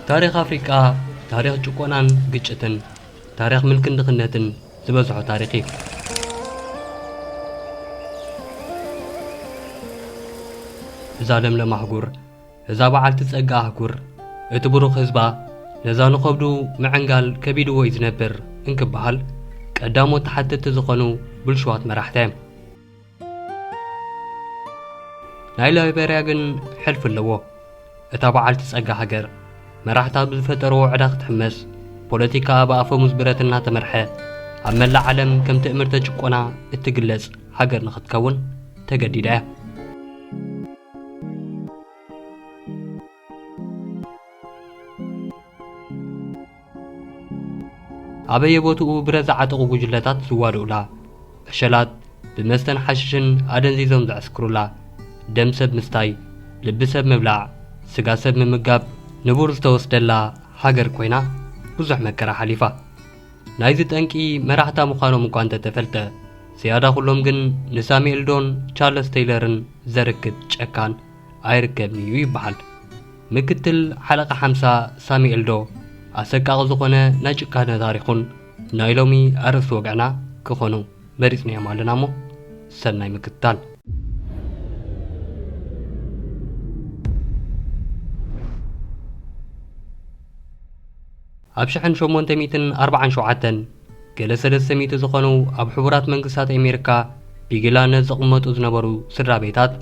ታሪኽ ኣፍሪቃ ታሪኽ ጭቆናን ግጭትን፣ ታሪኽ ምልክን ድኽነትን ዝበዝሖ ታሪኽ እዩ። እዛ ለምለም ኣህጉር፣ እዛ በዓልቲ ጸጋ ኣህጉር፣ እቲ ብሩኽ ህዝባ ነዛ ንኸብዱ ምዕንጋል ከቢድዎ እዩ ዝነብር እንክበሃል፣ ቀዳሞት ተሓተትቲ ዝኾኑ ብልሽዋት መራሕቲ እዮም። ናይ ላይበርያ ግን ሕልፊ ኣለዎ። እታ በዓልቲ ጸጋ ሃገር፣ መራሕታ ብዝፈጠርዎ ዕዳ ክትሕመስ፣ ፖለቲካ ብኣፈሙዝ ብረት እናተመርሐ፣ ኣብ መላእ ዓለም ከም ትእምርተ ጭቆና እትግለጽ ሃገር ንኽትከውን ተገዲዳ እያ። ኣበየቦትኡ ብረት ዝዓጠቑ ጉጅለታት ዝዋድኡላ፣ ዕሸላት ብመስተን ሓሽሽን ኣደንዚዞም ዘዕስክሩላ፣ ደም ሰብ ምስታይ፣ ልቢ ሰብ ምብላዕ፣ ስጋ ሰብ ምምጋብ ንቡር ዝተወስደላ ሃገር ኮይና፣ ብዙሕ መከራ ሓሊፋ። ናይዚ ጠንቂ መራሕታ ምዃኖም እኳ እንተተፈልጠ፣ ዝያዳ ኩሎም ግን ንሳሙኤል ዶን ቻርለስ ቴይለርን ዘርክብ ጨካን ኣይርከብን እዩ ይበሃል። ምክትል ሓለቓ ሓምሳ ሳሙኤል ዶ ኣሰቃቒ ዝኾነ ናይ ጭካነ ታሪኹን ናይ ሎሚ ኣርእስቲ ወግዕና ክኾኑ መሪጽናዮም ኣለና እሞ፣ ሰናይ ምክትታል። ኣብ ሽሕን ሸሞንተ ሚእትን ኣርባዓን ሸውዓተን፣ ገለ ሰለስተ ሚእቲ ዝኾኑ ኣብ ሕቡራት መንግስታት ኣሜሪካ ብጊላነት ዝቕመጡ ዝነበሩ ስድራ ቤታት፣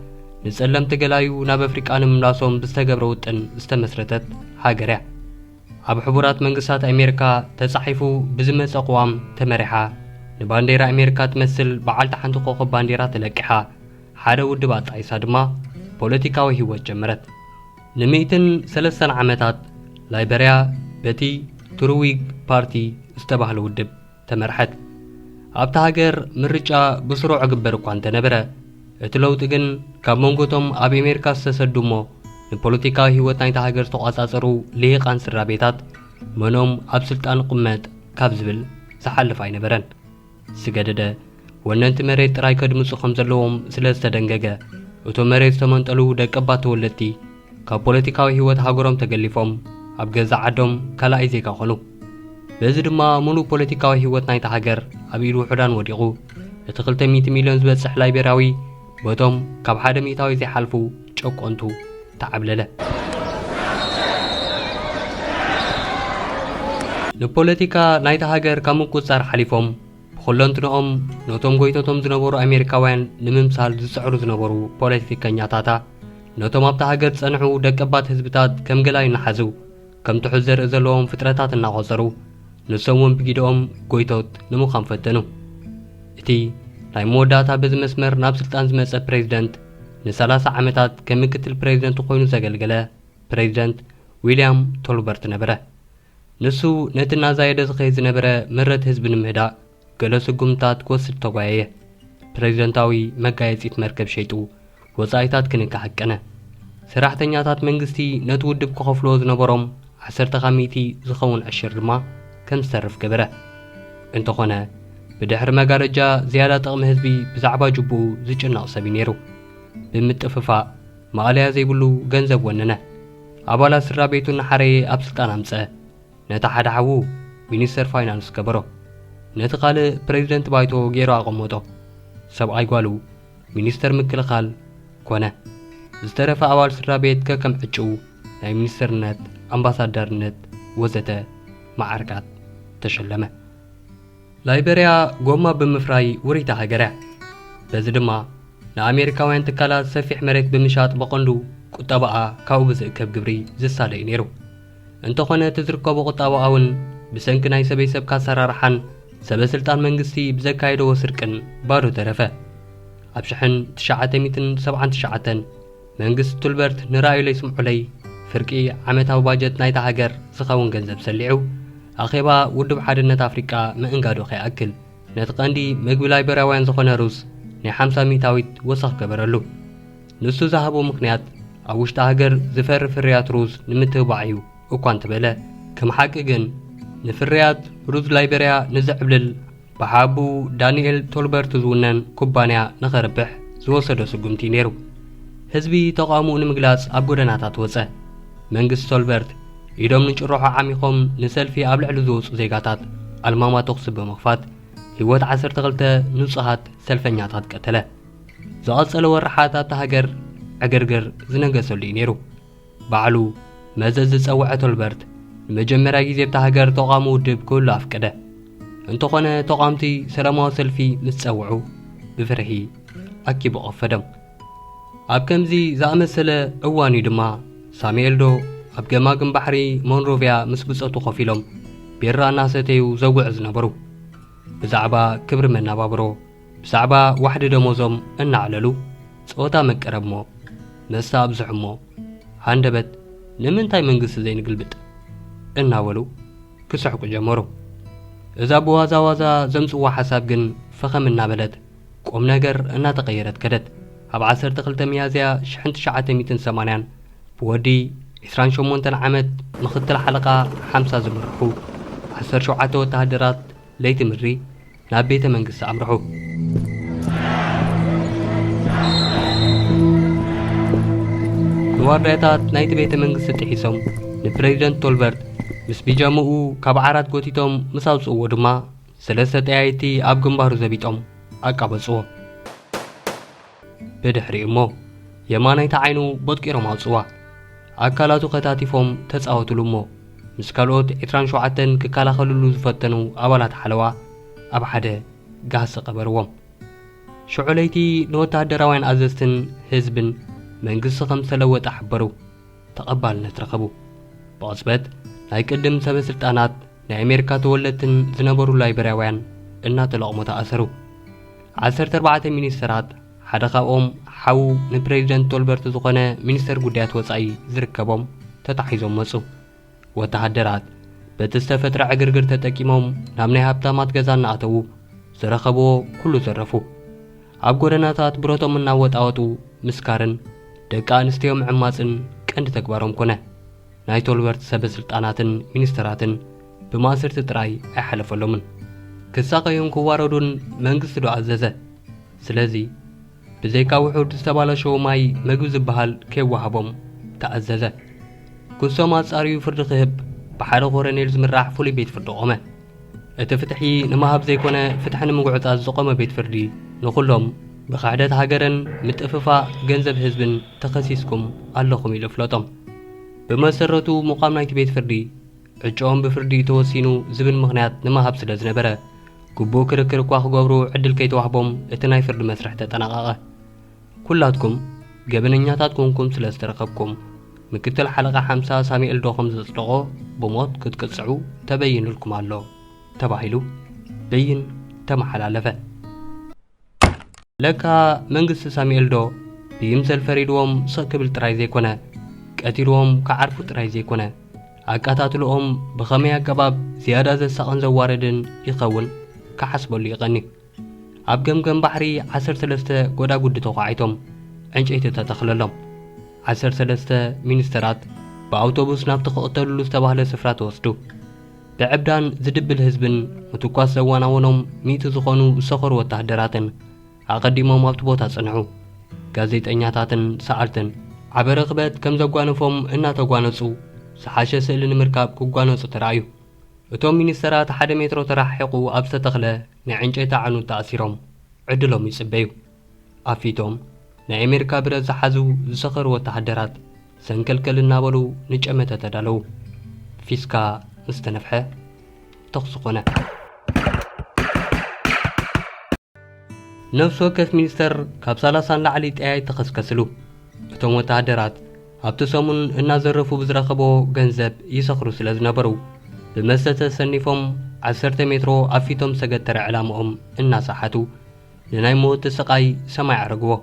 ንጸለምቲ ገላዩ ናብ ኣፍሪቃ ንምምላሶም ብዝተገብረ ውጥን ዝተመስረተት ሃገር እያ። ኣብ ሕቡራት መንግስታት ኣሜሪካ ተጻሒፉ ብዝመጸ ቅዋም ተመሪሓ፣ ንባንዴራ ኣሜሪካ ትመስል በዓልቲ ሓንቲ ኮኸብ ባንዴራ ተለቂሓ፣ ሓደ ውድብ ኣጣይሳ ድማ ፖለቲካዊ ህይወት ጀመረት። ንሚእትን ሰለስተን ዓመታት ላይበርያ በቲ ትሩዊግ ፓርቲ ዝተባህለ ውድብ ተመርሐት። ኣብታ ሃገር ምርጫ ብስሩዕ እግበር እኳ እንተነበረ፣ እቲ ለውጢ ግን ካብ መንጎቶም ኣብ ኣሜሪካ ዝተሰዱ እሞ ንፖለቲካዊ ህይወት ናይታ ሃገር ዝተቋጻጸሩ ልሂቓን ስድራ ቤታት፣ መኖም ኣብ ስልጣን ቅመጥ ካብ ዝብል ዝሓልፍ ኣይነበረን። ዝገደደ፣ ወነንቲ መሬት ጥራይ ከድምጹ ከም ዘለዎም ስለ ዝተደንገገ፣ እቶም መሬት ዝተመንጠሉ ደቀባት ተወለድቲ ካብ ፖለቲካዊ ህይወት ሃገሮም ተገሊፎም ኣብ ገዛ ዓዶም ካልኣይ ዜጋ ኾኑ። በዚ ድማ ሙሉእ ፖለቲካዊ ህይወት ናይታ ሃገር ኣብ ኢድ ውሑዳን ወዲቑ፣ እቲ ክልተ ሚእቲ ሚልዮን ዝበጽሕ ላይቤርያዊ በቶም ካብ ሓደ ሚእታዊ ዘይሓልፉ ጨቆንቱ ተዓብለለ። ንፖለቲካ ናይታ ሃገር ካብ ምቁጽጻር ሓሊፎም፣ ብኹለንትንኦም ነቶም ጎይቶቶም ዝነበሩ ኣሜሪካውያን ንምምሳል ዝጽዕሩ ዝነበሩ ፖለቲከኛታታ፣ ነቶም ኣብታ ሃገር ዝጸንሑ ደቀባት ህዝብታት ከም ገላዩ እናሓዙ፣ ከም ትሑት ዘርኢ ዘለዎም ፍጥረታት እናቖጸሩ፣ ንሶም እውን ብጊደኦም ጎይቶት ንምዃን ፈተኑ። እቲ ናይ መወዳእታ በዚ መስመር ናብ ስልጣን ዝመጸ ፕሬዚደንት፣ ንሰላሳ ዓመታት ከም ምክትል ፕሬዚደንት ኮይኑ ዘገልገለ ፕሬዚደንት ዊልያም ቶልበርት ነበረ። ንሱ ነቲ እናዛየደ ዝኸይድ ዝነበረ ምረት ህዝቢ ንምህዳእ ገለ ስጉምትታት ክወስድ ተጓየየ። ፕሬዚደንታዊ መጋየጺት መርከብ ሸይጡ ወጻኢታት ክንከ ሃቀነ። ሰራሕተኛታት መንግስቲ ነቲ ውድብ ክኸፍልዎ ዝነበሮም ዓሰርተ ካብ ሚእቲ ዝኸውን ዕሽር ድማ ከም ዝተርፍ ገበረ። እንተኾነ፣ ብድሕሪ መጋረጃ ዝያዳ ጥቕሚ ህዝቢ ብዛዕባ ጅቡኡ ዝጭነቕ ሰብ እዩ ነይሩ። ብምጥፍፋእ፣ ማእለያ ዘይብሉ ገንዘብ ወነነ። ኣባላት ስድራ ቤቱ እናሓረየ ኣብ ስልጣን ኣምጸ። ነቲ ሓደ ሓዉ ሚኒስተር ፋይናንስ ገበሮ። ነቲ ካልእ ፕሬዚደንት ባይቶ ገይሩ ኣቐመጦ። ሰብኣይ ጓሉ ሚኒስተር ምክልኻል ኮነ። ዝተረፈ ኣባል ስድራ ቤት ከከም ዕጭኡ ናይ ሚኒስተርነት፣ ኣምባሳደርነት ወዘተ መዓርጋት ተሸለመ። ላይበርያ ጎማ ብምፍራይ ውርይቲ ሃገር እያ። በዚ ድማ ንኣሜሪካውያን ትካላት ሰፊሕ መሬት ብምሻጥ ብቐንዱ ቁጠባኣ ካብኡ ብዝእከብ ግብሪ ዝሳለ እዩ ነይሩ። እንተኾነ እቲ ዝርከቦ ቁጠባኣ እውን ብሰንኪ ናይ ሰበይ ሰብካ ኣሰራርሓን ሰበ ስልጣን መንግስቲ ብዘካየደዎ ስርቅን ባዶ ተረፈ። ኣብ ሽሕን ትሽዓተ ሚእትን ሰብዓን ትሽዓተን መንግስቲ ቱልበርት ንራእዩለይ ስምዑለይ ፍርቂ ዓመታዊ ባጀት ናይታ ሃገር ዝኸውን ገንዘብ ሰሊዑ ኣኼባ ውድብ ሓድነት ኣፍሪቃ ምእንጋዱ ከይኣክል ነቲ ቀንዲ መግቢ ላይበርያውያን ዝኾነ ሩዝ ናይ ሓምሳ ሚእታዊት ወሰኽ ገበረሉ። ንሱ ዝሃቦ ምኽንያት ኣብ ውሽጢ ሃገር ዝፈሪ ፍርያት ሩዝ ንምትብባዕ እዩ እኳ እንተበለ፣ ከም ሓቂ ግን ንፍርያት ሩዝ ላይበርያ ንዝዕብልል ብሓቡ ዳንኤል ቶልበርት ዝውነን ኩባንያ ንኸርብሕ ዝወሰዶ ስጉምቲ እዩ ነይሩ። ህዝቢ ተቓውሞኡ ንምግላጽ ኣብ ጎደናታት ወጸ። መንግስቲ ቶልበርት ኢዶም ንጭርሖ ዓሚኾም ንሰልፊ ኣብ ልዕሊ ዝወጹ ዜጋታት ኣልማማ ተኹሲ ብምኽፋት ህይወት ዓሰርተ ክልተ ንጹሃት ሰልፈኛታት ቀተለ። ዝቐጸለ ወርሓት ኣብታ ሃገር ዕግርግር ዝነገሰሉ እዩ ነይሩ። ባዕሉ መዘዝ ዝጸውዐ ቶልበርት ንመጀመርያ ግዜ ኣብታ ሃገር ተቓውሞ ውድብ ክህሉ ኣፍቀደ። እንተኾነ ተቓወምቲ ሰላማዊ ሰልፊ ምስ ጸውዑ ብፍርሒ ኣኪቡ ቀፈዶም። ኣብ ከምዚ ዝኣመሰለ እዋን እዩ ድማ ሳሙኤል ዶ ኣብ ገማግም ባሕሪ ሞንሮቪያ ምስ ብጾቱ ኮፍ ኢሎም ቢራ እናሰተዩ ዘውግዑ ዝነበሩ። ብዛዕባ ክብሪ መናባብሮ፣ ብዛዕባ ዋሕዲ ደሞዞም እናዕለሉ ጸወታ መቀረብሞ፣ መስተ ኣብዝሑሞ፣ ሃንደበት ንምንታይ መንግስቲ ዘይንግልብጥ እናበሉ ክስሕቁ ጀመሩ። እዛ ብዋዛ ዋዛ ዘምጽዋ ሓሳብ ግን ፈኸም እናበለት ቁም ነገር እናተቐየረት ከደት። ኣብ ዓሰርተ ክልተ ሚያዝያ ሽሕን ትሽዓተ ሚእትን ሰማንያን ብወዲ ዕስራን ሸሞንተን ዓመት ምኽትል ሓለቓ ሓምሳ ዝምርሑ ዓሰርተ ሸውዓተ ወተሃደራት ለይቲ ምድሪ ናብ ቤተ መንግስቲ ኣምርሑ። ንዋርዳያታት ናይቲ ቤተ መንግስቲ ጥሒሶም ንፕሬዚደንት ቶልበርት ምስ ቢጃምኡ ካብ ዓራት ጎቲቶም ምስ ኣውፅእዎ ድማ ሰለስተ ጠያይቲ ኣብ ግንባሩ ዘቢጦም ኣቃበፅዎ። ብድሕሪኡ እሞ የማነይቲ ዓይኑ ቦጥቂሮም ኣውፅዋ። ኣካላቱ ከታቲፎም ተፃወትሉ እሞ ምስ ካልኦት ዕስራን ሸውዓተን ክከላኸልሉ ዝፈተኑ ኣባላት ሓለዋ ኣብ ሓደ ጋህሲ ቀበርዎም። ሽዑ ለይቲ ንወተሃደራውያን ኣዘዝትን ህዝብን መንግስቲ ከም ዝተለወጠ ሓበሩ። ተቐባልነት ረኸቡ። ብቕጽበት ናይ ቅድም ሰበ ስልጣናት ናይ ኣሜሪካ ተወለድትን ዝነበሩ ላይበርያውያን እናተለቕሙ ተኣሰሩ። ዓሰርተ ኣርባዕተ ሚኒስተራት፣ ሓደ ካብኦም ሓዉ ንፕሬዚደንት ቶልበርት ዝኾነ ሚኒስተር ጉዳያት ወጻኢ ዝርከቦም፣ ተታሒዞም መጹ። ወተሃደራት በቲ ዝተፈጥረ ዕግርግር ተጠቂሞም ናብ ናይ ሃብታማት ገዛ እናኣተዉ ዝረኸብዎ ኩሉ ዘረፉ። ኣብ ጎደናታት ብረቶም እናወጣወጡ ምስካርን ደቂ ኣንስትዮ ምዕማጽን ቀንዲ ተግባሮም ኮነ። ናይ ቶልበርት ሰበ ስልጣናትን ሚኒስተራትን ብማእሰርቲ ጥራይ ኣይሓለፈሎምን። ክሳቐዩን ክዋረዱን መንግስቲ ዶ ኣዘዘ? ስለዚ ብዘይካ ውሑድ ዝተባላሸወ ማይ መግቢ ዝበሃል ከይወሃቦም ተኣዘዘ። ክሶም ኣጻርዩ ፍርዲ ክህብ ብሓደ ኮረኔል ዝምራሕ ፍሉይ ቤት ፍርዲ ቆመ። እቲ ፍትሒ ንምሃብ ዘይኮነ ፍትሒ ንምጉዕጻጽ ዝቆመ ቤት ፍርዲ ንኹሎም ብኽሕደት ሃገርን ምጥፍፋእ ገንዘብ ህዝብን ተኸሲስኩም ኣለኹም ኢሉ ኣፍለጦም። ብመሰረቱ ምቋም ናይቲ ቤት ፍርዲ ዕጭኦም ብፍርዲ ተወሲኑ ዝብል ምኽንያት ንምሃብ ስለ ዝነበረ፣ ግቡእ ክርክር እኳ ክገብሩ ዕድል ከይተዋህቦም እቲ ናይ ፍርዲ መስርሕ ተጠናቐቐ። ኩላትኩም ገበነኛታት ኮንኩም ስለ ዝተረኸብኩም፣ ምክትል ሓለቓ ሓምሳ ሳሙኤል ዶ ከም ዘጽደቖ ብሞት ክትቅጽዑ ተበይኑልኩም ኣሎ ተባሂሉ ብይን ተመሓላለፈ። ለካ መንግስቲ ሳሙኤል ዶ ብይምሰል ፈሪድዎም ስቕ ክብል ጥራይ ዘይኮነ፣ ቀቲልዎም ክዓርፉ ጥራይ ዘይኮነ፣ ኣቀታትልኦም ብኸመይ ኣገባብ ዝያዳ ዘሳቕን ዘዋርድን ይኸውን ክሓስበሉ ይቐኒ። ኣብ ገምገም ባሕሪ ዓሰርተ ሰለስተ ጎዳጉዲ ተዃዒቶም ዕንጨይቲ ተተኽለሎም። ዓሰርተ ሰለስተ ሚኒስተራት ብኣውቶቡስ ናብቲ ክቕተልሉ ዝተባህለ ስፍራ ተወስዱ። ብዕብዳን ዝድብል ህዝብን ምትኳስ ዘዋናወኖም ሚእቲ ዝኾኑ ዝሰኸሩ ወተሃደራትን ኣቐዲሞም ኣብቲ ቦታ ጸንሑ። ጋዜጠኛታትን ሰዓልትን ዓቢ ርኽበት ከም ዘጓነፎም እናተጓነጹ፣ ዝሓሸ ስእሊ ንምርካብ ክጓነጹ ተራእዩ። እቶም ሚኒስተራት ሓደ ሜትሮ ተረሓሒቑ ኣብ ዝተተኽለ ናይ ዕንጨይቲ ዓኑድ ተኣሲሮም ዕድሎም ይጽበዩ። ኣብ ፊቶም ናይ ኣሜሪካ ብረት ዝሓዙ ዝሰኸሩ ወተሃደራት ሰንከልከል እናበሉ ንጨመተ ተዳለዉ። ፊስካ ምስ ተነፍሐ ተኹሲ ኮነ። ነፍሲ ወከፍ ሚኒስተር ካብ ሰላሳ ንላዕሊ ጠያይት ተኸስከስሉ። እቶም ወተሃደራት ኣብቲ ሰሙን እናዘረፉ ብዝረኸቦ ገንዘብ ይሰኽሩ ስለ ዝነበሩ፣ ብመስተ ተሰኒፎም ዓሰርተ ሜትሮ ኣብ ፊቶም ዝተገተረ ዕላምኦም እናሰሓቱ፣ ንናይ መወቲ ስቓይ ሰማይ ዓረግዎ።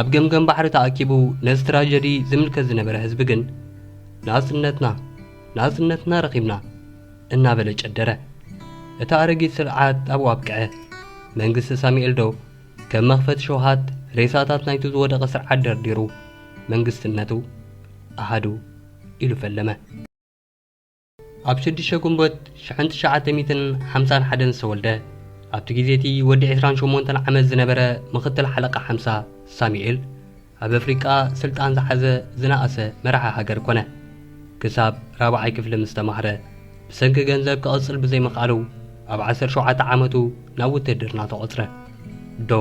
ኣብ ገምገም ባሕሪ ተኣኪቡ ነዚ ትራጀዲ ዝምልከት ዝነበረ ህዝቢ ግን፣ "ናጽነትና፣ ናጽነትና ረኺብና!" እናበለ ጨደረ። እቲ ኣረጊት ስርዓት ኣብኡ ኣብቅዐ። መንግስቲ ሳሙኤል ዶ ከም መኽፈቲ ሸውሃት ሬሳታት ናይቲ ዝወደቐ ስርዓት ደርዲሩ፣ መንግስትነቱ ኣሃዱ ኢሉ ፈለመ። ኣብ ሽዱሽተ ግንቦት ሽሕን ትሽዓተ ሚእትን ሓምሳን ሓደን ዝተወልደ፣ ኣብቲ ግዜ እቲ ወዲ ዕስራን ሸሞንተን ዓመት ዝነበረ ምኽትል ሓለቓ ሓምሳ ሳሙኤል፣ ኣብ ኣፍሪቃ ስልጣን ዝሓዘ ዝነኣሰ መራሒ ሃገር ኮነ። ክሳብ ራብዓይ ክፍሊ ምስ ተማህረ፣ ብሰንኪ ገንዘብ ክቕጽል ብዘይምኽኣሉ፣ ኣብ ዓሰርተ ሸውዓተ ዓመቱ ናብ ውትድርና ተቖጽረ። ዶ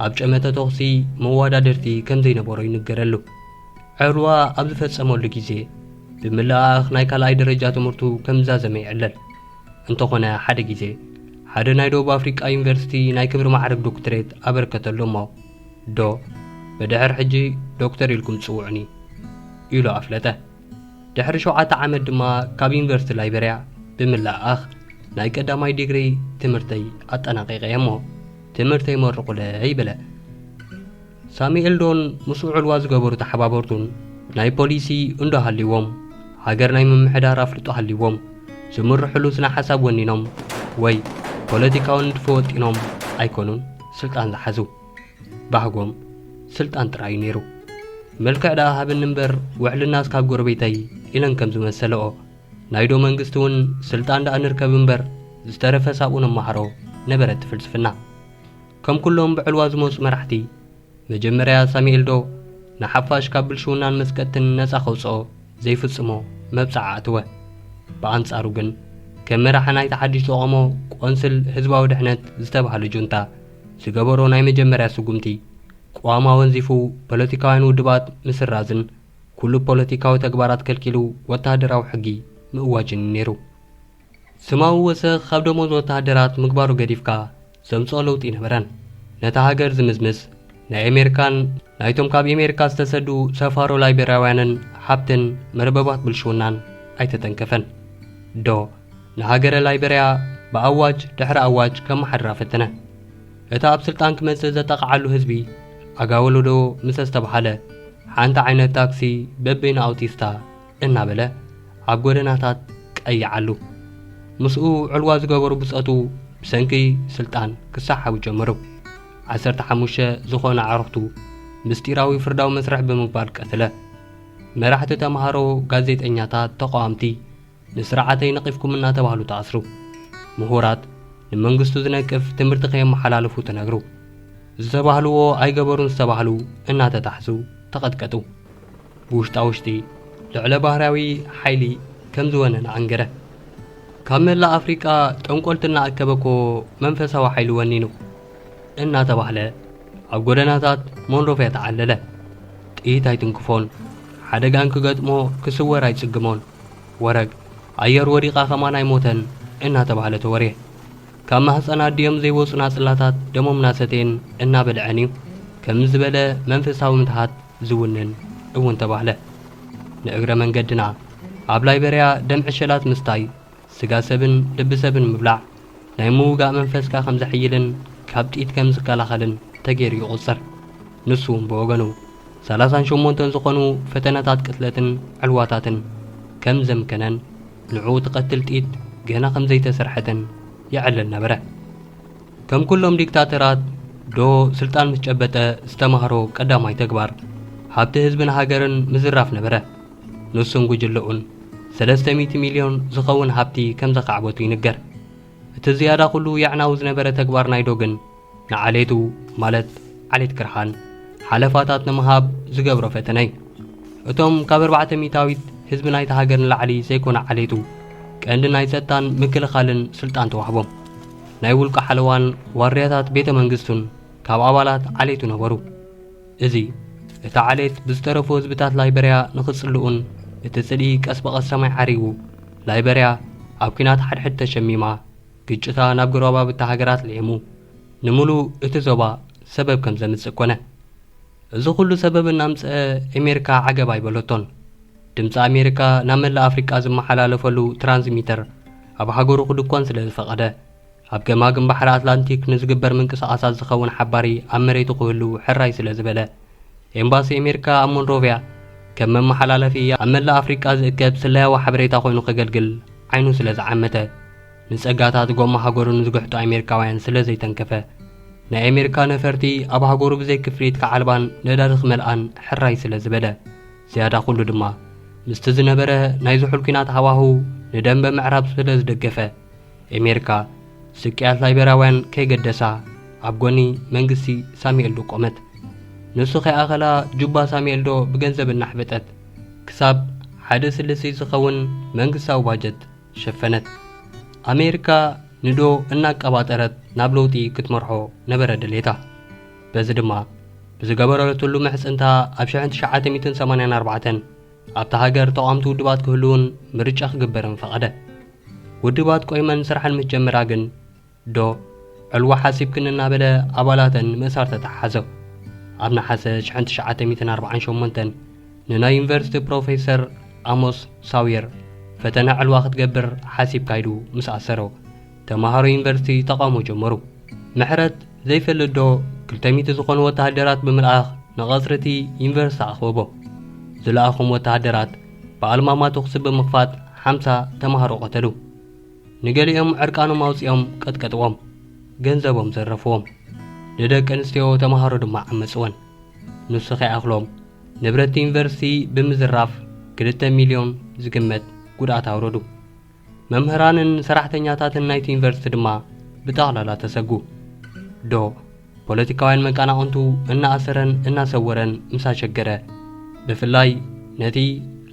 ኣብ ጨመተ ተኹሲ መወዳድርቲ ከም ዘይነበሮ ይንገረሉ። ዕልዋ ኣብ ዝፈጸመሉ ግዜ፣ ብምልኣኽ ናይ ካልኣይ ደረጃ ትምህርቱ ከም ዝዛዘመ ይዕለል። እንተኾነ፣ ሓደ ግዜ ሓደ ናይ ደቡብ ኣፍሪቃ ዩኒቨርሲቲ ናይ ክብሪ ማዕረግ ዶክትሬት ኣበርከተሉ እሞ፣ ዶ፣ ብድሕር ሕጂ ዶክተር ኢልኩም ጽውዑኒ፣ ኢሉ ኣፍለጠ። ድሕሪ ሸውዓተ ዓመት ድማ ካብ ዩኒቨርሲቲ ላይበርያ ብምልኣኽ ናይ ቀዳማይ ዲግሪ ትምህርተይ ኣጠናቒቐ እሞ፣ ትምህርተይ መርቑለይ በለ። ሳሙኤል ዶን ምስኡ ዕልዋ ዝገበሩ ተሓባበርቱን ናይ ፖሊሲ እንዶ ሃልይዎም፣ ሃገር ናይ ምምሕዳር ኣፍልጦ ሃልይዎም፣ ዝምርሕሉ ስነ ሓሳብ ወኒኖም ወይ ፖለቲካዊ ንድፊ ወጢኖም ኣይኮኑን ስልጣን ዝሓዙ። ባህጎም ስልጣን ጥራይ እዩ ነይሩ። መልክዕ ደኣ ሃብኒ እምበር፣ ውዕልናስ ካብ ጎረቤተይ ኢለን ከም ዝመሰለኦ፣ ናይ ዶ መንግስቲ እውን ስልጣን ደኣ ንርከብ እምበር፣ ዝተረፈ ሳብኡ ነመሃሮ ነበረት ፍልስፍና። ከም ኩሎም ብዕልዋ ዝመጹ መራሕቲ፣ መጀመርያ ሳሙኤል ዶ ንሓፋሽ ካብ ብልሽውናን መስቀጥትን ነጻ ከውጽኦ ዘይፍጽሞ መብጽዓ ኣእተወ። ብኣንጻሩ ግን፣ ከም መራሒ ናይቲ ሓድሽ ተቋሞ ቆንስል ህዝባዊ ድሕነት ዝተባህለ ጁንታ ዝገበሮ ናይ መጀመርያ ስጉምቲ፣ ቅዋም ኣወንዚፉ ፖለቲካውያን ውድባት ምስራዝን ኩሉ ፖለቲካዊ ተግባራት ከልኪሉ ወተሃደራዊ ሕጊ ምእዋጅን እዩ ነይሩ። ስማዊ ወሰኽ ካብ ደሞዝ ወተሃደራት ምግባሩ ገዲፍካ ዘምጽኦ ለውጢ ነበረን። ነታ ሃገር ዝምዝምዝ ናይ ኣሜሪካን ናይቶም ካብ ኣሜሪካ ዝተሰዱ ሰፋሮ ላይቤርያውያንን ሃብትን መርበባት ብልሽውናን ኣይተተንከፈን። ዶ ንሃገረ ላይቤርያ ብኣዋጅ ድሕሪ ኣዋጅ ከመሓድራ ፈተነ። እቲ ኣብ ስልጣን ክመጽእ ዘጠቓዓሉ ህዝቢ ኣጋወለዶ ምስ ኣስተብሃለ፣ ሓንቲ ዓይነት ታክሲ በበይኑ ኣውቲስታ እናበለ ኣብ ጎደናታት ቀይዓሉ። ምስኡ ዕልዋ ዝገበሩ ብጾቱ ብሰንኪ ስልጣን ክሰሓቡ ጀመሩ። ዓሰርተ ሓሙሽተ ዝኾኑ ኣዕሩኽቱ ምስጢራዊ ፍርዳዊ መስርሕ ብምባል ቀተለ። መራሕቲ ተምሃሮ፣ ጋዜጠኛታት፣ ተቓወምቲ ንስርዓተይ ነቒፍኩም እናተባህሉ ተኣስሩ። ምሁራት ንመንግስቱ ዝነቅፍ ትምህርቲ ከየመሓላልፉ ተነግሩ። ዝተባህልዎ ኣይገበሩን ዝተባህሉ እናተታሕዙ ተቐጥቀጡ። ብውሽጣ ውሽጢ ልዕለ ባህርያዊ ሓይሊ ከም ዝወነነ ኣንገረ። ካብ መላእ ኣፍሪቃ ጠንቆልቲ እናኣከበ እኮ መንፈሳዊ ሓይሊ ወኒኑ እናተባህለ ኣብ ጎደናታት ሞንሮቪያ ተዓለለ። ጥይት ኣይትንክፎን፣ ሓደጋን ክገጥሞ ክስወር ኣይጽግሞን። ወረግ ኣየር ወዲቓ ከማን ኣይሞተን እናተባህለ ተወርየ። ካብ ማህፀን ኣዲኦም ዘይወፁና ጽላታት ደሞም እናሰተየን እናበልዐን እዩ ከም ዝበለ መንፈሳዊ ምትሃት ዝውንን እውን ተባህለ። ንእግረ መንገድና ኣብ ላይበርያ ደም ዕሸላት ምስታይ፣ ስጋ ሰብን ልቢ ሰብን ምብላዕ ናይ ምውጋእ መንፈስካ ከም ዘሕይልን ካብ ጥይት ከም ዝከላኸልን ተገይሩ ይቑጸር። ንሱ እውን ብወገኑ፣ ሰላሳን ሸሞንተን ዝኾኑ ፈተነታት ቅትለትን ዕልዋታትን ከም ዘምከነን፣ ንዕኡ ትቐትል ጥይት ገና ከም ዘይተሰርሐትን ይዕልል ነበረ። ከም ኩሎም ዲክታተራት፣ ዶ ስልጣን ምስ ጨበጠ ዝተማህሮ ቀዳማይ ተግባር፣ ሃብቲ ህዝብን ሃገርን ምዝራፍ ነበረ። ንሱን ጉጅለኡን ሰለስተ ሚእቲ ሚልዮን ዝኸውን ሃብቲ ከም ዘኻዕበቱ ይንገር። እቲ ዝያዳ ኩሉ የዕናዊ ዝነበረ ተግባር ናይ ዶ ግን፣ ንዓሌቱ፣ ማለት ዓሌት ክርሃን፣ ሓለፋታት ንምሃብ ዝገብሮ ፈተነ እዩ። እቶም ካብ ኣርባዕተ ሚእታዊት ህዝቢ ናይታ ሃገር ንላዕሊ ዘይኮነ ዓሌቱ፣ ቀንዲ ናይ ጸጥታን ምክልኻልን ስልጣን ተዋህቦም። ናይ ውልቂ ሓለዋን ዋርድያታት ቤተ መንግስቱን ካብ ኣባላት ዓሌቱ ነበሩ። እዚ፣ እቲ ዓሌት ብዝተረፉ ህዝብታት ላይበርያ ንኽጽልኡን እቲ ጽልኢ ቀስ ብቐስ ሰማይ ዓሪጉ፣ ላይበርያ ኣብ ኲናት ሓድሕድ ተሸሚማ፣ ግጭታ ናብ ጎረባብቲ ሃገራት ልዒሙ፣ ንምሉእ እቲ ዞባ ሰበብ ከም ዘምጽእ ኮነ። እዚ ኩሉ ሰበብ እናምጽአ፣ ኣሜሪካ ዓገብ ኣይበለቶን። ድምፂ ኣሜሪካ ናብ መላእ ኣፍሪቃ ዝመሓላለፈሉ ትራንስሚተር ኣብ ሃገሩ ክድኮን ስለ ዝፈቐደ፣ ኣብ ገማግም ባሕሪ ኣትላንቲክ ንዝግበር ምንቅስቓሳት ዝኸውን ሓባሪ ኣብ መሬቱ ክህሉ ሕራይ ስለ ዝበለ፣ ኤምባሲ ኣሜሪካ ኣብ ሞንሮቪያ ከም መመሓላለፊ ኣብ መላእ ኣፍሪቃ ዝእከብ ስለያዊ ሓበሬታ ኮይኑ ከገልግል ዓይኑ ስለ ዝዓመተ፣ ንጸጋታት ጎማ ሃገሩ ንዝግሕጡ ኣሜሪካውያን ስለ ዘይተንከፈ፣ ናይ ኣሜሪካ ነፈርቲ ኣብ ሃገሩ ብዘይ ክፍሊት ክዓልባን ነዳዲ ክመልኣን ሕራይ ስለ ዝበለ፣ ዝያዳ ኩሉ ድማ ምስቲ ዝነበረ ናይ ዝሑል ኲናት ሃዋህው ንደንበ ምዕራብ ስለ ዝደገፈ፣ ኣሜሪካ ስቅያት ላይበርያውያን ከይገደሳ ኣብ ጎኒ መንግስቲ ሳሙኤል ዶ ቆመት። ንሱ ከይኣኸላ ጁባ ሳሙኤል ዶ ብገንዘብ እናሕበጠት ክሳብ ሓደ ስልሲ ዝኸውን መንግስታዊ ባጀት ሸፈነት። ኣሜሪካ ንዶ እናቀባጠረት ናብ ለውጢ ክትመርሖ ነበረ ድሌታ። በዚ ድማ ብዝገበረትሉ ምሕጽንታ ኣብ ሽሕን ትሽዓተ ሚእትን ሰማንያን ኣርባዕተን ኣብታ ሃገር ተቓምቲ ውድባት ክህልውን ምርጫ ክግበርን ፈቐደ። ውድባት ቆይመን ስራሐን ምስ ጀመራ ግን ዶ ዕልዋ ሓሲብክን እናበለ ኣባላተን ምእሳር ተተሓሓዞ። ኣብ ነሓሰ ሽሕን ትሽዓተ ሚእትን ኣርባዓን ሸሞንተን ንናይ ዩኒቨርሲቲ ፕሮፌሰር ኣሞስ ሳዊር ፈተነ ዕልዋ ክትገብር ሓሲብካ ኢሉ ምስ ኣሰሮ ተምሃሮ ዩኒቨርሲቲ ተቓውሞ ጀመሩ። ምሕረት ዘይፈልጥ ዶ ክልተ ሚእቲ ዝኾኑ ወተሃደራት ብምልኣኽ ንቐጽሪ እቲ ዩኒቨርሲቲ ኣኽበቦ። ዝለኣኹም ወተሃደራት ብኣልማማ ተኹሲ ብምኽፋት ሓምሳ ተምሃሮ ቀተሉ። ንገሊኦም ዕርቃኖም ኣውጺኦም ቀጥቀጥዎም፣ ገንዘቦም ዘረፍዎም። ንደቂ ኣንስትዮ ተምሃሮ ድማ ዓመጽወን። ንሱ ከይኣኽሎም ንብረት ዩኒቨርሲቲ ብምዝራፍ ክልተ ሚልዮን ዝግመት ጉድኣት ኣውረዱ። መምህራንን ሰራሕተኛታትን ናይቲ ዩኒቨርሲቲ ድማ ብጠቕላላ ተሰጉ። ዶ ፖለቲካውያን መቀናቕንቱ እናኣሰረን እናሰወረን ምስ ኣሸገረ፣ ብፍላይ ነቲ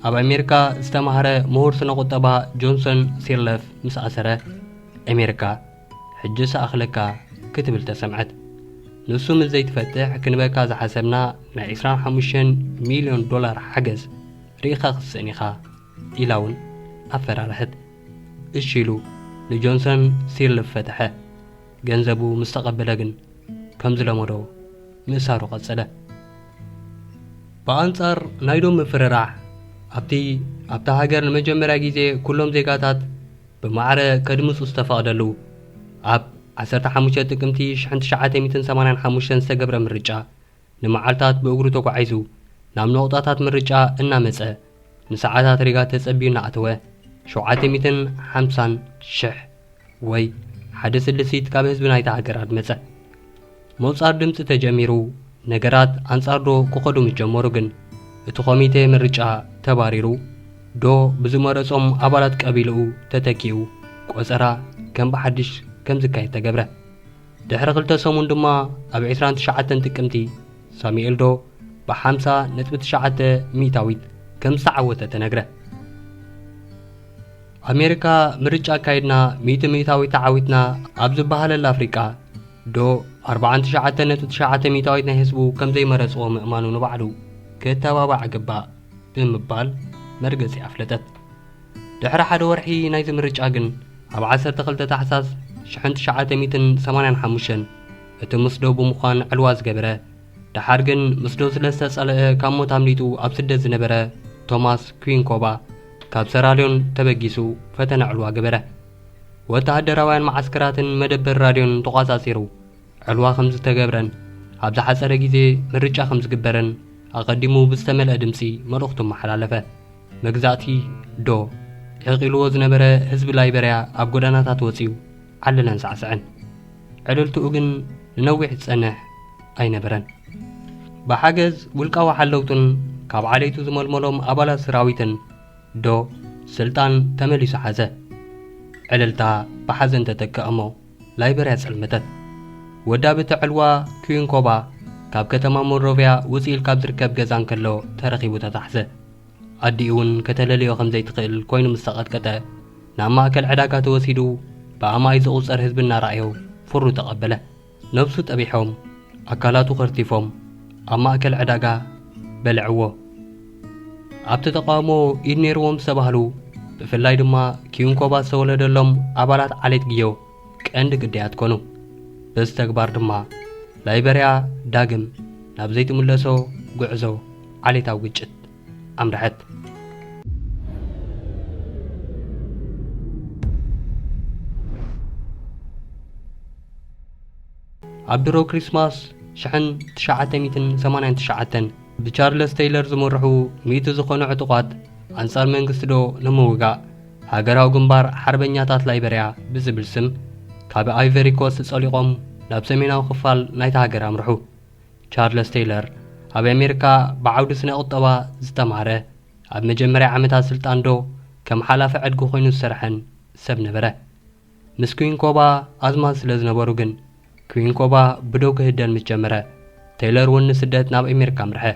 ኣብ ኣሜሪካ ዝተማህረ ምሁር ስነ ቁጠባ ጆንሰን ሲርለፍ ምስ ኣሰረ፣ ኣሜሪካ ሕጂ ሰኣኽለካ ክትብል ተሰምዐት። ንሱ ምስ ዘይትፈትሕ ክንበካ ዝሓሰብና ናይ ዕስራን ሓሙሽተን ሚልዮን ዶላር ሓገዝ ርኢኻ ክትስእን ኢኻ ኢላ እውን ኣፈራርሐት። እሺ ኢሉ ንጆንሰን ሲርልፍ ፈተሐ። ገንዘቡ ምስ ተቐበለ ግን ከም ዝለመዶ ምእሳሩ ቀጸለ። ብኣንጻር ናይ ዶም ምፍርራሕ ኣብቲ ኣብታ ሃገር ንመጀመርያ ግዜ ኩሎም ዜጋታት ብማዕረ ከድምጹ ዝተፈቕደሉ ኣብ ዓሰርተ ሓሙሽተ ጥቅምቲ ሽሕን ትሽዓተ ሚእትን ሰማንያን ሓሙሽተን ዝተገብረ ምርጫ ንመዓልታት ብእግሩ ተጓዒዙ ናብ ነቑጣታት ምርጫ እናመጸ ንሰዓታት ሪጋ ተጸቢዩ እናኣተወ ሸውዓተ ሚእትን ሓምሳን ሽሕ ወይ ሓደ ስልሲት ካብ ህዝቢ ናይታ ሃገር ኣድመጸ። ምቑጻር ድምጺ ተጀሚሩ ነገራት ኣንጻር ዶ ክኸዱ ምስ ጀመሩ ግን እቲ ኮሚቴ ምርጫ ተባሪሩ ዶ ብዝመረጾም ኣባላት ቀቢልኡ ተተኪኡ ቆጸራ ከም ብሓድሽ ከም ዝካየድ ተገብረ። ድሕሪ ክልተ ሰሙን ድማ ኣብ ዕስራን ትሽዓተን ጥቅምቲ ሳሙኤል ዶ ብሓምሳ ነጥቢ ትሽዓተ ሚእታዊት ከም ዝተዓወተ ተነግረ። ኣሜሪካ ምርጫ ኣካይድና ሚእቲ ሚእታዊት ተዓዊትና ኣብ ዝበሃለላ ኣፍሪቃ ዶ ኣርባዓን ትሽዓተ ነጥቢ ትሽዓተ ሚእታዊት ናይ ህዝቡ ከም ዘይመረጽዎ ምእማኑ ንባዕሉ ክተባባዕ ግባእ ብምባል መርገጺ ኣፍለጠት። ድሕሪ ሓደ ወርሒ ናይዚ ምርጫ ግን ኣብ ዓሰርተ ክልተ ታሕሳስ ሽሕን ትሽዓተ ሚእትን ሰማንያን ሓሙሽተን እቲ ምስ ዶ ብምዃን ዕልዋ ዝገበረ ደሓር ግን ምስ ዶ ስለ ዝተጸልአ ካብ ሞት ኣምሊጡ ኣብ ስደት ዝነበረ ቶማስ ኩዊንኮባ ካብ ሰራልዮን ተበጊሱ ፈተነ ዕልዋ ገበረ። ወተሃደራውያን መዓስከራትን መደበር ራድዮን ተቋጻጺሩ ዕልዋ ከም ዝተገብረን ኣብ ዝሓጸረ ግዜ ምርጫ ከም ዝግበርን ኣቐዲሙ ብዝተመልአ ድምጺ መልእኽቱ ኣመሓላለፈ። መግዛእቲ ዶ ዕቕ ኢልዎ ዝነበረ ህዝቢ ላይበርያ ኣብ ጎደናታት ወጺኡ ዓለለን ሳዕስዐን። ዕልልትኡ ግን ንነዊሕ ዝጸንሕ ኣይነበረን። ብሓገዝ ውልቃዊ ሓለውቱን ካብ ዓሌቱ ዝመልመሎም ኣባላት ሰራዊትን ዶ ስልጣን ተመሊሱ ሓዘ። ዕልልታ ብሓዘን ተተክአ እሞ ላይበርያ ጸልመተት። ወዳቢ እቲ ዕልዋ ኩዊንኮባ ካብ ከተማ ሞንሮቪያ ውጽእ ኢል ካብ ዝርከብ ገዛ እንከሎ ተረኺቡ ተታሕዘ። ኣዲኡ እውን ከተለልዮ ከም ዘይትኽእል ኮይኑ ምስ ተቐጥቀጠ ናብ ማእከል ዕዳጋ ተወሲዱ ብኣማኢት ዝቑጸር ህዝቢ እናረኣዮ ፍሩ ተቐበለ። ነብሱ ጠቢሖም ኣካላቱ ከርቲፎም ኣብ ማእከል ዕዳጋ በልዕዎ። ኣብቲ ተቓውሞ ኢድ ነይርዎም ዝተባህሉ ብፍላይ ድማ ኪዩንኮባ ዝተወለደሎም ኣባላት ዓሌት ግዮ ቀንዲ ግዳያት ኮኑ። በዚ ተግባር ድማ ላይበርያ ዳግም ናብ ዘይትምለሶ ጉዕዞ ዓሌታዊ ግጭት ኣምርሐት። ኣብ ድሮ ክሪስማስ ሽሕን ትሽዓተ ሚእትን ሰማንያን ትሽዓተን ብቻርለስ ቴይለር ዝምርሑ ሚእቲ ዝኾኑ ዕጡቓት ኣንጻር መንግስቲ ዶ ንምውጋእ ሃገራዊ ግንባር ሓርበኛታት ላይበርያ ብዝብል ስም ካብ ኣይቨሪ ኮስት ጸሊቖም ናብ ሰሜናዊ ክፋል ናይታ ሃገር ኣምርሑ። ቻርለስ ቴይለር ኣብ ኣሜሪካ ብዓውዲ ስነ ቁጠባ ዝተማህረ፣ ኣብ መጀመርያ ዓመታት ስልጣን ዶ ከም ሓላፊ ዕድጊ ኮይኑ ዝሰርሐን ሰብ ነበረ። ምስ ኩዊንኮባ ኣዝማድ ስለ ዝነበሩ ግን ኩዊንኮባ ብዶ ክህደን ምስ ጀመረ ቴይለር እውን ንስደት ናብ ኣሜሪካ ኣምርሐ።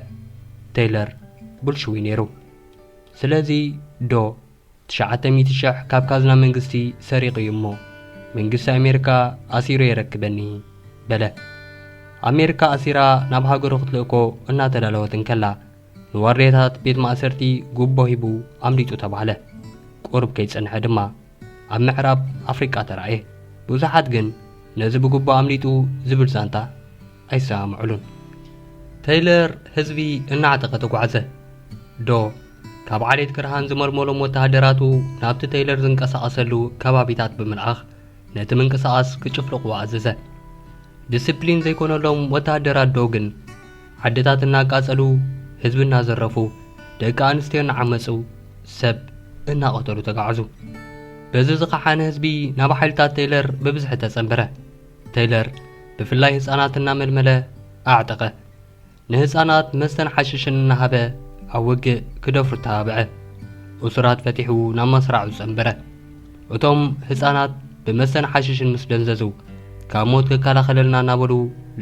ቴይለር ብልሽዊ ነይሩ። ስለዚ ዶ ትሽዓተ ሚእቲ ሽሕ ካብ ካዝና መንግስቲ ሰሪቑ እዩ እሞ መንግስቲ ኣሜሪካ ኣሲሩ የረክበኒ በለ። ኣሜሪካ ኣሲራ ናብ ሃገሩ ክትልእኮ እናተዳለወት እንከላ ንዋርድያታት ቤት ማእሰርቲ ጉቦ ሂቡ ኣምሊጡ ተባህለ። ቁሩብ ከይጸንሐ ድማ ኣብ ምዕራብ ኣፍሪቃ ተራእየ። ብዙሓት ግን ነዚ ብጉቦ ኣምሊጡ ዝብል ዛንታ ኣይሰማምዕሉን። ተይለር ህዝቢ እናዕጠቐ ተጓዕዘ። ዶ ካብ ዓሌት ክርሃን ዝመልመሎም ወተሃደራቱ ናብቲ ተይለር ዝንቀሳቐሰሉ ከባቢታት ብምልኣኽ ነቲ ምንቅስቓስ ክጭፍልቕዎ ኣዘዘ። ዲስፕሊን ዘይኮነሎም ወተሃደራት ዶ ግን ዓድታት እናቃጸሉ፣ ህዝቢ እናዘረፉ፣ ደቂ ኣንስትዮ እናዓመጹ፣ ሰብ እናቐተሉ ተጋዕዙ። በዚ ዝኸሓነ ህዝቢ ናብ ሓይልታት ተይለር ብብዝሒ ተጸንበረ። ተይለር ብፍላይ ህጻናት እናመልመለ ኣዕጠቐ። ንህጻናት መስተን ሓሽሽን እናሃበ ኣብ ውግእ ክደፍሩ ተባብዐ። እሱራት ፈቲሑ ናብ መስራዑ ጸንበረ። እቶም ህጻናት ብመስተን ሓሽሽን ምስ ደንዘዙ ካብ ሞት ክከላኸለልና እናበሉ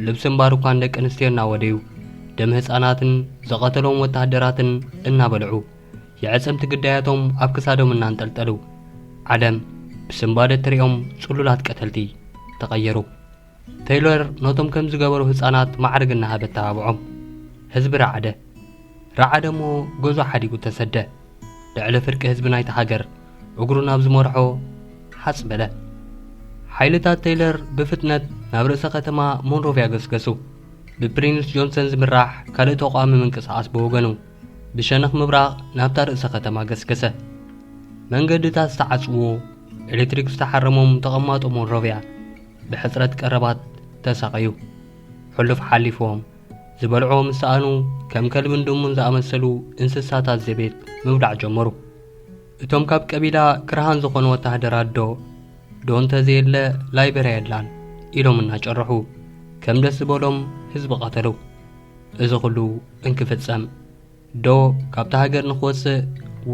ልብስን ባርኳን ደቂ ኣንስትዮ እናወደዩ ደም ህጻናትን ዝቐተሎም ወተሃደራትን እናበልዑ የዕጽምቲ ግዳያቶም ኣብ ክሳዶም እናንጠልጠሉ ዓለም ብስንባደ እትሪኦም ጽሉላት ቀተልቲ ተቐየሩ። ተይለር ነቶም ከም ዝገበሩ ህጻናት ማዕርግ እናሃበ ተባብዖም። ህዝቢ ረዓደ። ረዓደ እሞ ገዝኡ ሓዲጉ ተሰደ። ልዕሊ ፍርቂ ህዝቢ ናይታ ሃገር እግሩ ናብ ዝመርሖ ሓጽ በለ። ሓይልታት ተይለር ብፍጥነት ናብ ርእሰ ከተማ ሞንሮቪያ ገስገሱ። ብፕሪንስ ጆንሰን ዝምራሕ ካልእ ተቓዋሚ ምንቅስቓስ ብወገኑ ብሸነኽ ምብራቕ ናብታ ርእሰ ከተማ ገስገሰ። መንገድታት ዝተዓጽዎ፣ ኤሌክትሪክ ዝተሓረሞም ተቐማጦ ሞንሮቪያ ብሕጽረት ቀረባት ተሳቐዩ። ሕሉፍ ሓሊፍዎም ዝበልዕዎ ምስ ሰኣኑ ከም ከልብን ድሙን ዝኣመሰሉ እንስሳታት ዘቤት ምብላዕ ጀመሩ። እቶም ካብ ቀቢላ ክርሃን ዝኾኑ ወተሃደራት ዶ ዶ እንተዘየለ ላይበርያ የላን ኢሎም እናጨርሑ ከም ደስ ዝበሎም ህዝቢ ቀተሉ። እዚ ኩሉ እንክፍጸም ዶ ካብታ ሃገር ንኽወጽእ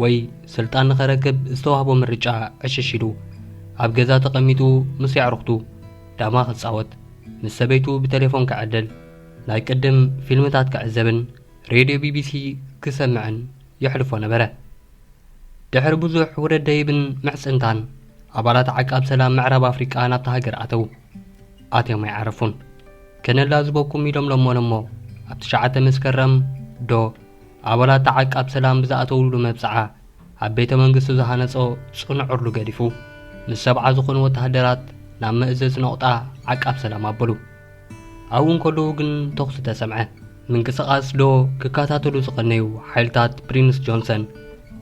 ወይ ስልጣን ንኸረክብ ዝተዋህቦ ምርጫ ዕሽሽ ኢሉ ኣብ ገዛ ተቐሚጡ ምስ የዕሩኽቱ ዳማ ክጻወት፣ ምስ ሰበይቱ ብቴሌፎን ክዕልል፣ ናይ ቅድም ፊልምታት ክዕዘብን ሬድዮ ቢቢሲ ክሰምዕን የሕልፎ ነበረ። ድሕሪ ብዙሕ ውረድ ደይብን ምሕጽንታን ኣባላት ዓቃብ ሰላም ምዕራብ ኣፍሪቃ ናብታ ሃገር ኣተዉ። ኣትዮም ኣይዓረፉን። ከነላዝበኩም ኢሎም ለመኖሞ ኣብ ትሽዓተ መስከረም ዶ ኣባላት ዓቃብ ሰላም ብዝኣተውሉ መብጽዓ ኣብ ቤተ መንግስቱ ዝሃነጾ ጽኑዕ ዑርሉ ገዲፉ ምስ ሰብዓ ዝኾኑ ወተሃደራት ናብ መእዘዚ ነቑጣ ዓቃብ ሰላም ኣበሉ። ኣብኡ እንከለዉ ግን ተኹሲ ተሰምዐ። ምንቅስቓስ ዶ ክከታተሉ ዝቐነዩ ሓይልታት ፕሪንስ ጆንሰን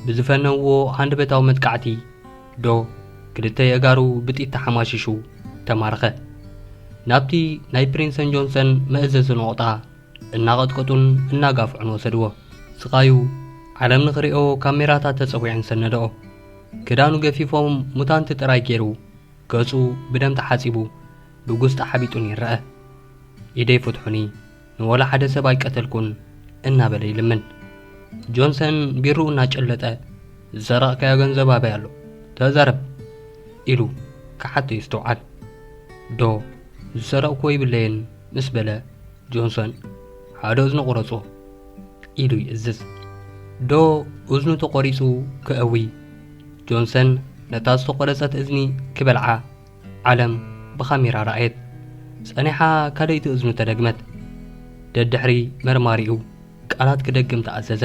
ብዝፈነውዎ ሃንደበታዊ መጥቃዕቲ ዶ ክልተ የእጋሩ ብጥይት ተሓማሺሹ ተማረኸ። ናብቲ ናይ ፕሪንሰን ጆንሰን መእዘዚ ነቑጣ እናቐጥቀጡን እናጋፍዑን ወሰድዎ። ስቓዩ ዓለም ንኽሪኦ ካሜራታት ተጸዊዐን ሰነድኦ። ክዳኑ ገፊፎም ሙታንቲ ጥራይ ገይሩ ገጹ ብደም ተሓጺቡ ብጉስጢ ሓቢጡን ይረአ። ኢደይ ፍትሑኒ፣ ንወላ ሓደ ሰብ ኣይቀተልኩን እናበለ ይልምን። ጆንሰን ቢርኡ እናጨለጠ ዝሰረቕካዮ ገንዘብ ኣበይ ኣሎ? ተዛረብ ኢሉ ክሓቶ ይስትውዓል። ዶ ዝሰረቕኩዎ ይብለየን ምስ በለ ጆንሰን ሓደ እዝኑ ቁረጾ ኢሉ ይእዝዝ። ዶ እዝኑ ተቖሪጹ ክእዊ ጆንሰን ነታ ዝተቖረጸት እዝኒ ክበልዓ ዓለም ብኻሜራ ረኣየት። ጸኒሓ ካልኣይቲ እዝኑ ተደግመት። ደድሕሪ መርማሪኡ ቃላት ክደግም ተኣዘዘ።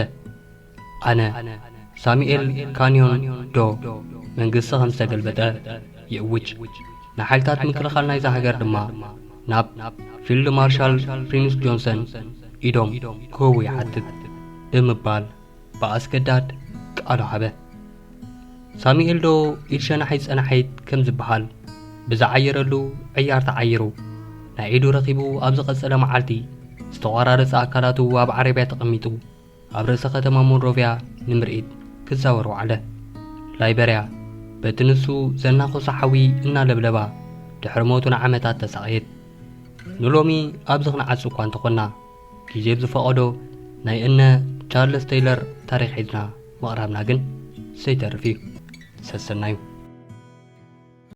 ኣነ ሳሙኤል ካንዮን ዶ መንግስቲ ከም ዝተገልበጠ ይእውጅ። ንሓይልታት ምክልኻል ናይዛ ሃገር ድማ ናብ ፊልድ ማርሻል ፕሪንስ ጆንሰን ኢዶም ክህቡ ይሓትት ብምባል ብኣስገዳድ ቃሉ ሃበ። ሳሙኤል ዶ ኢድ ሸናሒት ጸናሒት ከም ዝበሃል ብዝዓየረሉ ዕያር ተዓይሩ ናይ ኢዱ ረኺቡ ኣብ ዝቐጸለ መዓልቲ ዝተቖራረጸ ኣካላቱ ኣብ ዓረብያ ተቐሚጡ ኣብ ርእሰ ከተማ ሞንሮቪያ ንምርኢት ክዛወር ወዓለ። ላይበርያ በቲ ንሱ ዘናኸሶ ሓዊ እናለብለባ ድሕሪ ሞቱ ንዓመታት ተሳቐየት። ንሎሚ ኣብዚ ክንዓጽ እኳ እንተኾንና ግዜ ብዝፈቐዶ ናይ እነ ቻርልስ ቴይለር ታሪኽ ሒዝና ምቕራብና ግን ዘይተርፍ እዩ። ሰሰናዩ።